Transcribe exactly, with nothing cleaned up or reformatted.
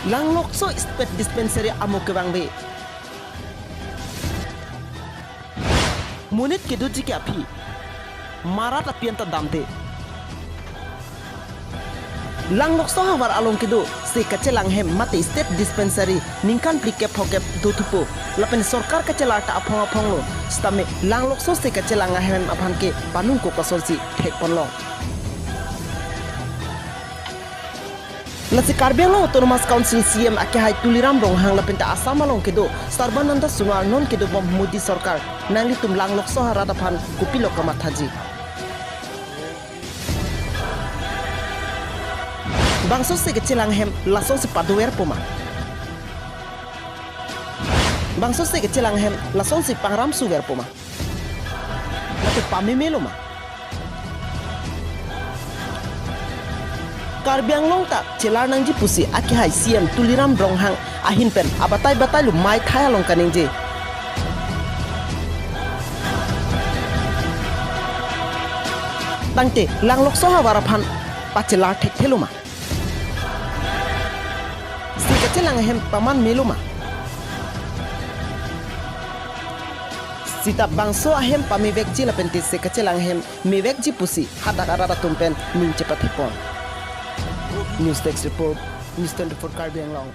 Langlokso State Dispensary amo kevangve. Monit kedotji ke aphi. Marat apian ta damde. Langlokso havar along kedo se kachelang ahem mate State Dispensary ningkan phlikep phokep dothupo. Lapen sorkar kachelar ta aphong aphong lo. Sitame Langlokso se kachelang ahem aphan ke panung kokasorsi thekponlong. Lasi Karbi Anglong Autonomous Council C E M akehai Tuliram Ronghang lapen ta Assam along kedo Sarbananda Sonowal non kedobom Modi sorkar nanglitum Langlokso arat aphan kopilo kamathaji. Bangso se kachelang ahem lasonsi padoverpo ma? Bangso se kachelang ahem lasonsi pangram suverpo ma? Mate pamemelo ma? Karbi Anglong ta chelar nangji pusi akehai C E M Tuliram Ronghang ahin pen abatai batai lo mei thai along kaningje. Tangte Langlokso havar aphan pachelar thekthelo ma? Se kachelang ahem pamanmelo ma? Sita bangso ahem pamevekji lapen te se kachelang ahem mevekji pusi hadak arat atum pen ning chepathepon. News Desk Report, News twenty-four Karbi Anglong.